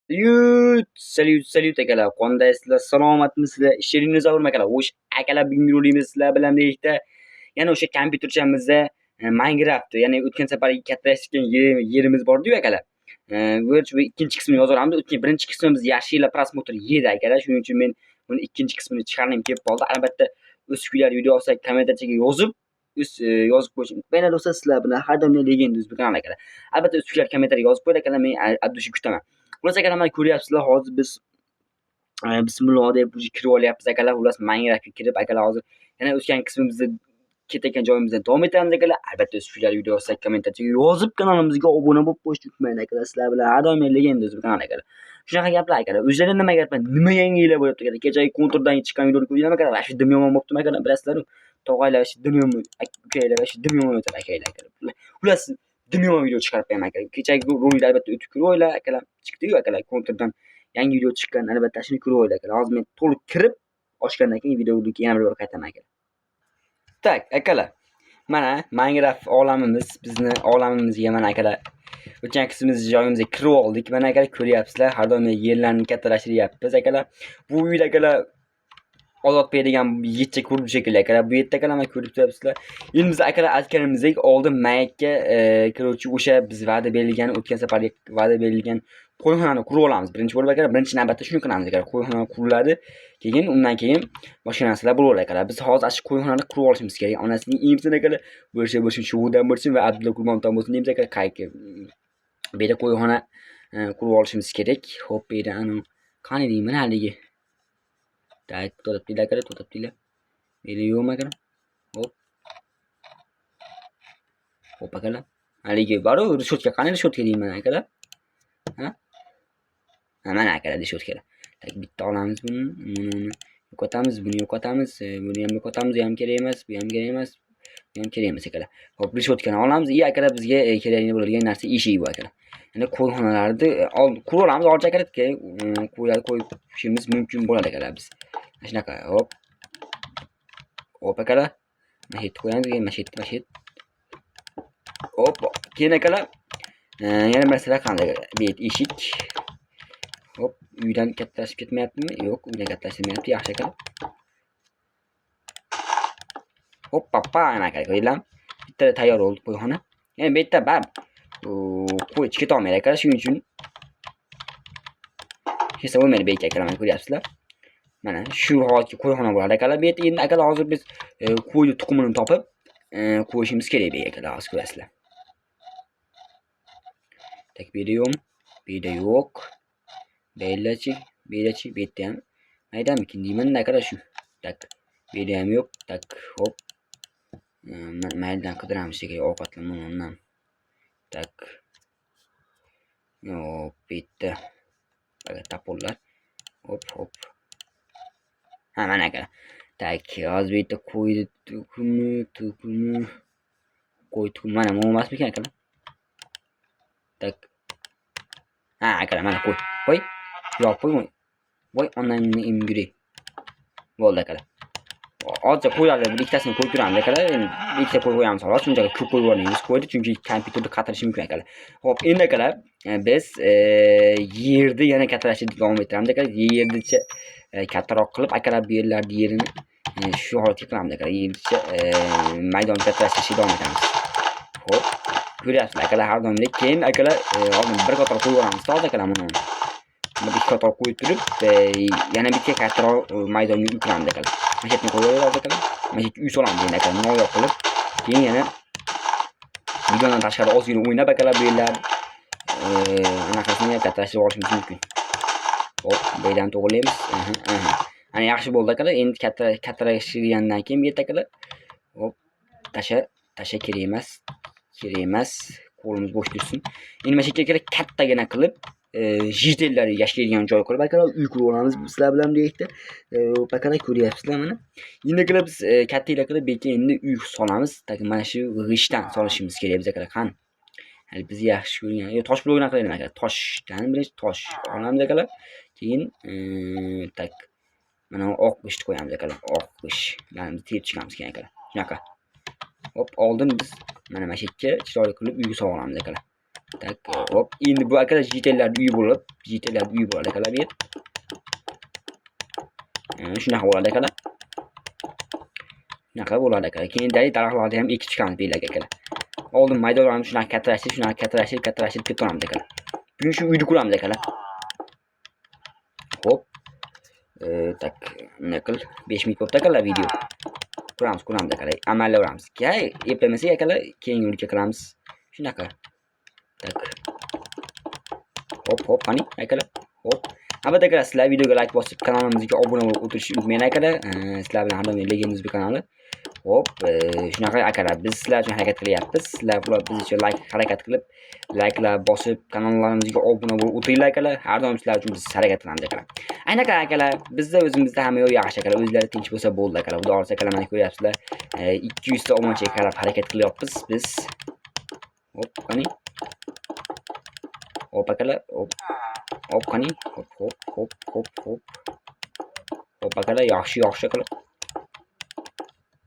Salyut, salyut, salyut akalar. Qandaysizlar? Salomatmisizlar? Ishlaringiz og'irmi akalar? Xo'sh, akalar, bugungi roligimiz sizlar bilan birlikda yana o'sha kompyuterchamizda Minecraft, ya'ni o'tgan safargi kattalashtirgan yerimiz bor-ku akalar. Bu ikkinchi qismini yozamiz. O'tgan birinchi qismimiz yaxshiylar просмотр yedi akalar. Shuning uchun men buni ikkinchi qismini chiqargim kelib qoldi. Albatta, o'z fikrlaringizni video ostidagi kommentariyaga yozib, o'z yozib qo'yishni unutmanglar do'stlar. Sizlar bilan har doim Legenda o'z kanali akalar. Albatta, o'z fikrlaringizni kommentariyaga yozib qo'yinglar akalar. Men от kutaman. Xullas akalar, mana ko'ryapsizlar, hozir biz bismillah deb kirib olyapmiz akalar. Xullas Minecraftga kirib akalar, hozir yana o'tgan qismimizda ketayotgan joyimizdan davom etamiz akalar. Albatta, o'z fikrlaringizni video ostidagi kommentariyaga yozib, kanalimizga obuna bo'lib qo'yishni unutmanglar akalar. Sizlar bilan har doim Legenda o'z kanali akalar. Shunaqa gaplar akalar. O'zlaringiz nima gaplar, nima yangiliklar bo'lyapti akalar? Kechagi konturdan chiqqan videoni ko'rdinglarmi akalar? Shu dim yomon bo'ptimi akalar? Bilasizlar-ku, tog'aylar shu dim yomon, ukanglar shu dim yomon o'tadi akanglar akalar. Xullas dim yomon video chiqarib qo'yaman akalar. Kechagi rolikni albatta o'tib ko'rib olinglar akalar. Chiqdi-yu akalar, konturdan yangi video chiqqan, albatta shuni ko'rib olinglar akalar. Hozir men to'liq kirib ochgandan keyin videoga yana bir bor qaytaman akalar. Так, akalar. Mana Minecraft olamimiz, bizni olamimizga mana akalar. O'tgan qismimiz joyimizga kirib oldik. Mana akalar, ko'ryapsizlar, har doim yerlarni kattalashtiryapmiz akalar. Bu uyda akalar Ozodbek degan yigitcha ko'rib shekilli akalar. Bu yerda akalar mana ko'rib turibsizlar. Endi biz akalar aytganimizdek oldin mayakka короче o'sha biz va'da berilgan, o'tgan safargi va'da berilgan qo'yxonani qurib olamiz. Birinchi bo'lib akalar, birinchi navbatda shuni qilamiz akalar. Qo'yxona quriladi. Keyin undan keyin boshqa narsalar bo'ladi akalar. Biz hozir shu qo'yxonani qurib olishimiz kerak. Onasining emsin akalar. Bo'lsa bo'lsin, shuvidan bo'lsin va Abdulla Qurbondan bo'lsin deymiz akalar. Qayki bu yerda qo'yxona qurib olishimiz kerak. Xo'p, bu yerda anu qani deyman haligi. Так, to'xtab akalar, to'xtab. Bu yerda yo'qmi akalar? Hop. Hop akalar. Haligi bor-u, решётка, qani решётка deyman akalar? Ha? Ha, mana akalar решётка lar. Так, bitta olamiz buni, buni yo'qotamiz, buni yo'qotamiz, buni ham yo'qotamiz, bu ham kerak emas, bu ham kerak emas, bu ham kerak emas akalar. Hop, решётка ni olamiz. И akalar, bizga kerakli bo'ladigan narsa eshik bu akalar. Endi qo'yxonalarni qurib olamiz, hozir akalar, keyin qo'ylarni qo'yishimiz mumkin bo'ladi akalar biz. Mana shunaqa, hop. Hop akalar. Mana shu yerga qo'yamiz, mana shu yerga, mana shu yerga. Hop, keyin akalar, yana bir narsalar qanday? Bu yer eshik. Hop, uydan kattalashib ketmayaptimi? Yo'q, uydan kattalashtirmayapti. Yaxshi akalar. Hop, papa, ana akalar, ko'rdinglarmi? Bitta tayyor bo'ldi qo'yxona. Endi bu yerda bab qo'y chiqib ketolmaydi akalar, shuning uchun hech bo'lmaydi bu yerga akalar, mana ko'ryapsizlar. Mana shu holatga qo'yxona bo'ladi akalar. Bu yerda endi akalar hozir biz qo'yni tuxumini topib qo'yishimiz kerak bu yerga akalar, hozir ko'rasizlar. Так, bu yerda yo'qmi? Bu yerda yo'q. Bu yerdachi, bu yerdachi, bu yerda ham maydamikin deyman akalar shu. Так, bu yerda ham yo'q. Так, hop. Maylidan qidiramiz shekilli ovqatlar undan. Так. Hop, bu yerda топор lar. Hop, hop. Ha, mana akalar. Так, hozir bu yerda qo'y tuxumi, qo'y tuxumi mana bu emasmikan akalar? Так. Ha, akalar, mana qo'y. Qo'y. Yo'q, qo'y. Voy, onangni emguri. Bo'ldi akalar. Hozir qo'ylarni bir ikkitasini qo'yib turamiz akalar. Endi ikkita qo'y qo'yamiz xolos. Shunchaki ko'p qo'yib yubormaymiz qo'yni, chunki kompyuterda qatirishi mumkin akalar. Xo'p, endi akalar, biz yerni yana kattalashtirishni davom ettiramiz akalar. Yernicha kattaroq qilib akalar, bu yerlarni yerini shu holatga qilamiz akalar. Yernicha maydonni kattalashtirishga davom etamiz. Xo'p, ko'ryapsizlar akalar, har doimgidek. Keyin akalar, oldin bir qator qo'yib yuboramiz hozir akalar buni. Bir ikki qator qo'yib turib, yana bitta kattaroq maydonga uy qilamiz akalar. Mana shu yerni qo'yib olamiz akalar. Mana shu yerga uy solamiz endi akalar, noyob qilib. Keyin yana videodan tashqari ozgina o'ynab akalar bu yerlar anaqasini ham kattalashtirib olishimiz mumkin. Hop, bu yerdan to'g'rilaymiz. Aha, aha. Ana yaxshi bo'ldi akalar. Endi katta kattalashtirgandan keyin bu yerda akalar, hop, tasha, tasha kerak emas. Kerak emas. Qo'limiz bo'sh tursin. Endi mana shu yerga akalar kattagina qilib, житель lar yashaydigan joy qilib akalar uy qurib olamiz sizlar bilan birlikda. Akalar, ko'ryapsizlar mana. Endi akalar biz kattalar qilib bu yerga endi uy solamiz. Так, mana shu g'ishtdan solishimiz kerak biz akalar. Qani? Hali biz yaxshi ko'rgan, yo tosh blokdan qilaylik akalar. Toshdan birinchi tosh olamiz akalar. Keyin так, mana oq g'isht qo'yamiz akalar. Oq g'isht. Ya'ni terib chiqamiz keyin akalar. Shunaqa. Hop, oldin biz mana shu yerga chiroyli qilib uyga solib olamiz akalar. Tak, hop, endi bu akalar jitellar uyi bo'lib, jitellar uyi bo'ladi akalar bu yer. Shunaqa bo'ladi akalar. Shunaqa bo'ladi akalar. Keyin daraxtlarni ham ekib chiqamiz bu yerlarga akalar. Oldin maydonlarni shunaqa kattalashtirib, shunaqa kattalashtirib, kattalashtirib ketaveramiz akalar. Bugun shu uyni quramiz akalar. Hop. Tak, nima qil? 5 minut bo'libdi akalar video. Quramiz, quramiz akalar. Amallayveramiz. Eplamasak akalar, keyingi uyga qilamiz. Shunaqa. Tak. Hop, hop, qani akalar. Hop. Albatta akalar, sizlar videoga like bosib, kanalimizga obuna bo'lib o'tirishni unutmang akalar. Sizlar bilan har doim Legend Uzbek kanali. Hop, shunaqa akalar, biz sizlar uchun harakat qilyapmiz. Sizlar bular biz uchun like harakat qilib, likelar bosib, kanallarimizga obuna bo'lib o'tiringlar akalar. Har doim sizlar uchun biz harakat qilamiz akalar. Aynaqa akalar, bizda o'zimizda hamma yo'q yaxshi akalar, o'zlari tinch bo'lsa bo'ldi akalar. Xudo xohlasa akalar, mana ko'ryapsizlar. 200 ta obunachiga qarab harakat qilyapmiz biz. Hop, qani. Hop akalar, hop. Hop qani. Hop, hop, hop, hop, hop. Hop akalar, yaxshi, yaxshi akalar.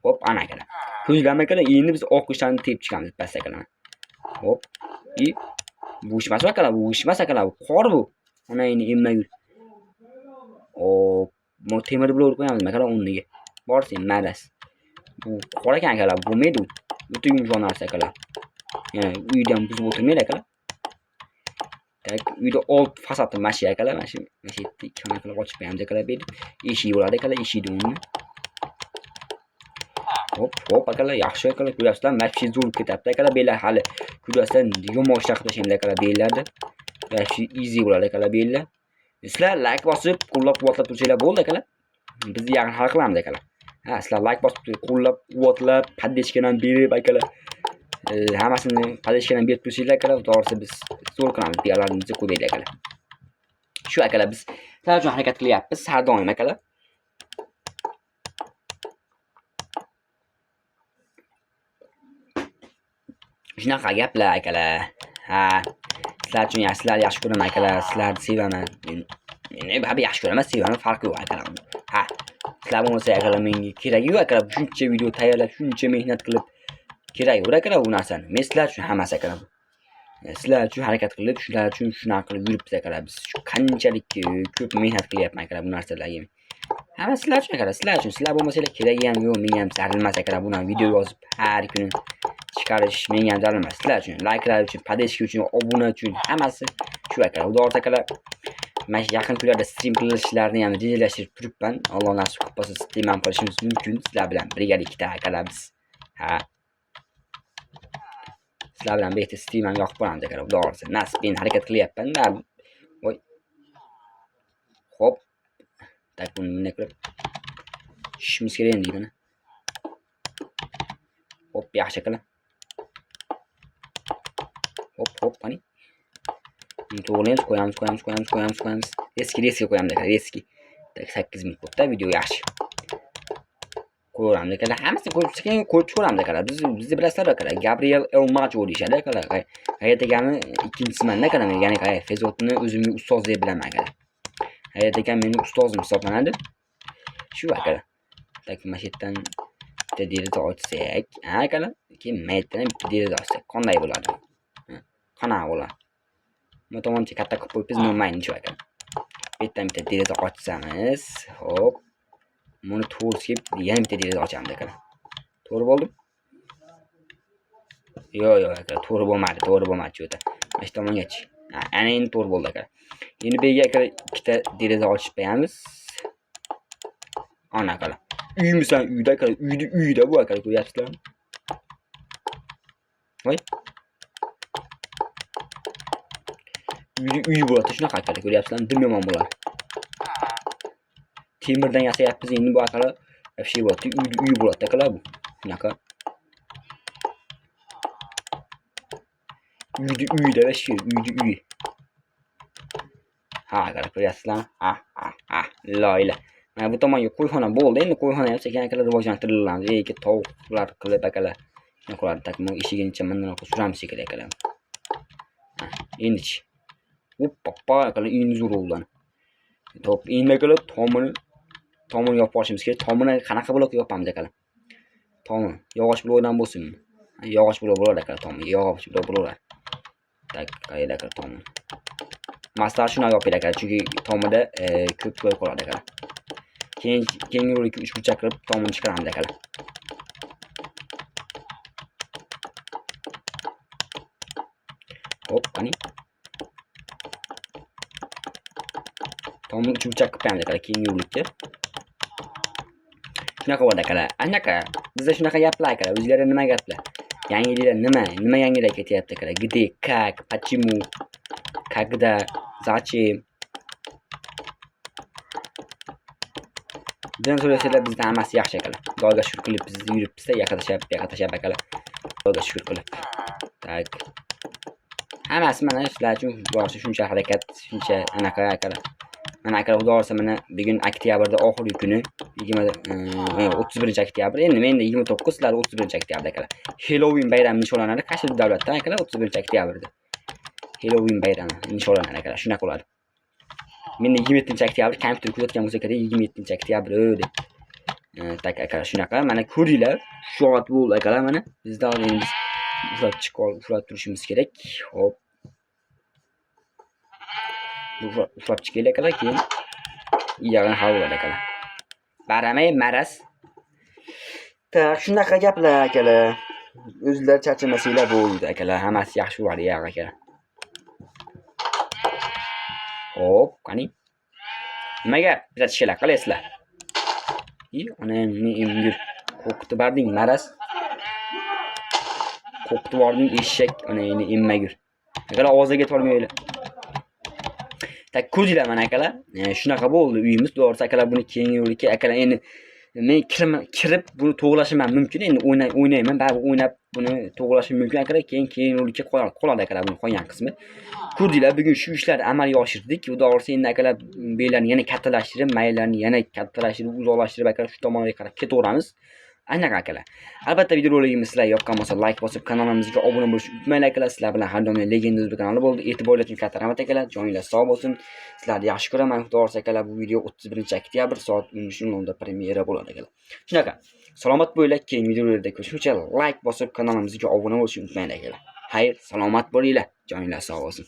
Hop, ana akalar. Ko'zlama akalar, endi biz oq ishlarni tepib chiqamiz past akalar. Hop. I bu ish emas akalar, bu ish emas akalar, bu qor bu. Ana endi emmagul. Hop, bu temir blok qo'yamiz akalar o'rniga. Bor sen maraz. Bu qor ekan akalar, bo'lmaydi u. O'ta yumshoq narsa akalar. Ya'ni uydan buzib o'tirmaydi akalar. Tak, uyda old fasadi mana shu akalar, mana shu yerda ikki xona qilib ochib qo'yamiz akalar bu yerda. Eshik bo'ladi akalar, eshikni o'rni. Hop, hop akalar, yaxshi akalar, ko'ryapsizlar, mana shu zo'r ketyapti akalar, bu yerlar hali ko'ryapsizlar, yomon ishlar qilib tashlaymiz akalar bu yerlarda. Yaxshi easy bo'ladi akalar bu yerlar. Sizlar like bosib, qo'llab-quvvatlab tursanglar bo'ldi akalar. Biz yaqin hal qilamiz akalar. Ha, sizlar like bosib, qo'llab-quvvatlab, поддержка ham berib akalar. Hammasini поддержка ham berib tursanglar akalar, to'g'risi biz zo'r qilamiz, bu yerlarimizni ko'paydi akalar. Shu akalar, biz sizlar uchun harakat qilyapmiz har doim akalar. Shunaqa gaplar akalar. Ha, sizlar uchun yaxshi, sizlarni yaxshi ko'raman akalar, sizlarni sevaman. Men baribir yaxshi ko'raman, sevaman, farqi yo'q akalar. Ha, sizlar bo'lmasa akalar menga keragi yo'q akalar, shuncha video tayyorlab, shuncha mehnat qilib keragi yo'q akalar bu narsani. Men sizlar uchun hammasi akalar. Sizlar uchun harakat qilib, shular uchun shunaqa qilib yuribmiz akalar. Biz shu qanchalik ko'p mehnat qilyapman akalar bu narsalarga. Hamma sizlar uchun akalar, sizlar uchun. Sizlar bo'lmasanglar keragi ham yo'q, menga ham zarilmas akalar. Buni video yozib har kuni chiqarish menga ham zarilmas. Sizlar uchun, likelar uchun, podeshka uchun, obuna uchun hammasi shu akalar. Xudo xohlasa akalar, mana shu yaqin kunlarda stream qilishlarini ham rejalashtirib turibman. Alloh nasib qilib qolsa stream ham qilishimiz mumkin sizlar bilan birgalikda akalar biz. Ha. Sizlar bilan birgalikda stream ham yoqib qo'yamiz akalar, Xudo xohlasa. Nasib, men harakat qilyapman. Voy. Hop. Tak, buni bunday qilib tushishimiz kerak endi mana. Hop, yaxshi akalar. Hop, hop, qani. Buni to'g'rilaymiz, qo'yamiz, qo'yamiz, qo'yamiz, qo'yamiz, qo'yamiz. Reski, reski qo'yamiz akalar, reski. Tak, 8 minut bo'ldi, video yaxshi. Qo'yamiz akalar, hammasini qo'yib chiqing, qo'yib chiqamiz akalar. Bizni bilasizlar akalar. Gabriel El Macho deyishadi akalar. Hayot akani ikkinchisiman akalar. Ya'ni Fezotni o'zimga ustoz deb bilaman akalar. Hayot akam meni ustozim hisoblanadi. Shu akalar. Tak, mana shu yerdan bitta deraza ochsak, ha akalar, keyin mana yerdan ham bitta deraza ochsak, qanday bo'ladi? Qanaqa bo'ladi? Bu tomoncha katta qilib qo'yibmiz, mayli shu akalar. Bu yerdan bitta deraza ochsamiz, hop. Buni to'g'risiga yana bitta deraza ochamiz akalar. To'g'ri bo'ldimi? Yo'q, yo'q akalar, to'g'ri bo'lmadi, to'g'ri bo'lmadi shu yerda. Mana shu tomongachi. Ha, ana endi to'g'ri bo'ldi akalar. Endi bu yerga akalar ikkita deraza ochib qo'yamiz. Ana akalar. Uymisan uyda akalar, uyni uyida bu akalar, ko'ryapsizlarmi? Voy. Uyni uyi bo'ladi, shunaqa akalar, ko'ryapsizlarmi? Dim yomon bo'ladi. Temirdan yasayapmiz endi bu akalar. Вообще bo'ladi, uyni uyi bo'ladi akalar bu. Shunaqa. Uyni uyida вообще, uyni uyi. Ha, akalar, ko'ryapsizlarmi? Ha, ha, ha, loyla. Mana bu tomonga qo'yxona bo'ldi. Endi qo'yxona ham sekin akalar rivojlantiriladi. Eki tovuqlar qilib akalar. Shunaqa qiladi. Tak, bu eshiginicha bundan suramiz shekilli akalar. Ha, endichi. Oppa, akalar, endi zo'r bo'ldi. Top, endi akalar tomini yopib olishimiz kerak. Tomini qanaqa blok yopamiz akalar? Tomi yog'och blokdan bo'lsinmi? Yog'och blok bo'ladi akalar, tomi yog'och blok bo'ladi. Tak, qayerda akalar tomini? Maslahat shunaqa yopinglar akalar, chunki tomida ko'p joy qoladi akalar. Keyin keyingi rolikka 3 burchak qilib tomini chiqaramiz akalar. Hop, qani. Tomini 3 burchak qilib qo'yamiz akalar keyingi rolikka. Shunaqa bo'ladi akalar. Anaqa bizda shunaqa gaplar akalar. O'zinglarda nima gaplar? Yangiliklar nima? Nima yangilik ketyapti akalar? Где, как, почему, когда, зачем? Bizdan so'rasanglar bizda hammasi yaxshi akalar. Xudoga shukr qilib biz yuribmiz-da, yaqatashab akalar. Xudoga shukr qilib. Tak. Hammasi mana sizlar uchun boshi shuncha harakat, shuncha anaqa akalar. Mana akalar, Xudo xohlasa mana bugun oktyabrda oxirgi kuni, 31-oktyabr. Endi menda 29, sizlar 31-oktyabr akalar. Halloween bayrami nishonlanadi qaysi davlatda akalar 31-oktyabrda. Halloween bayrami nishonlanadi akalar, shunaqa bo'ladi. Menda 27-oktyabr kompyuter kuzatgan bo'lsa kerak, 27-oktyabr deb. Tak akalar, shunaqa. Mana ko'ringlar, shu soat bo'ldi akalar mana. Bizda endi biz uxlab chiqib, uxlab turishimiz kerak. Hop. Uxlab chiqaylik akalar, keyin yig'in hal bo'ladi akalar. Baramay maraz. Tak, shunaqa gaplar akalar. O'zlar charchamasanglar bo'ldi akalar, hammasi yaxshi bo'ladi ya akalar. Hop, qani. Nimaga bizatishlar qilasizlar? I, onangni emgir. Qo'rqitib bording maraz. Qo'rqitib bording eshak, onangni emmagur. Akalar og'ziga tormaylar. Tak, ko'rdinglar mana akalar. Shunaqa bo'ldi uyimiz. To'g'risi akalar buni keyingi yo'lga akalar endi men kirib buni to'g'rilashim ham mumkin. Endi o'ynayman, baribir o'ynab buni to'g'rilashim mumkin akalar. Keyin yo'lga qoladi akalar buni qolgan qismi. Ko'rdinglar, bugun shu ishlarni amalga oshirdik. Xudo xohlasa endi akalar beylarni yana kattalashtirib, maylarni yana kattalashtirib, uzoqlashtirib akalar shu tomonga qarab ketaveramiz. Anaqa akalar. Albatta videorolikimiz sizlarga yoqqan bo'lsa like bosib kanalimizga obuna bo'lishni unutmanglar akalar. Sizlar bilan har doim Legenda O'zbek kanali bo'ldi. E'tiborlar uchun katta rahmat akalar. Joninglar sog' bo'lsin. Sizlarni yaxshi ko'raman. Xudo xohlasa akalar bu video 31-oktyabr soat 13:00 da premyera bo'ladi akalar. Shunaqa. Salomat bo'linglar. Keyingi videolarda ko'rishguncha like bosib kanalimizga obuna bo'lishni unutmanglar akalar. Xayr, salomat bo'linglar. Joninglar sog' bo'lsin.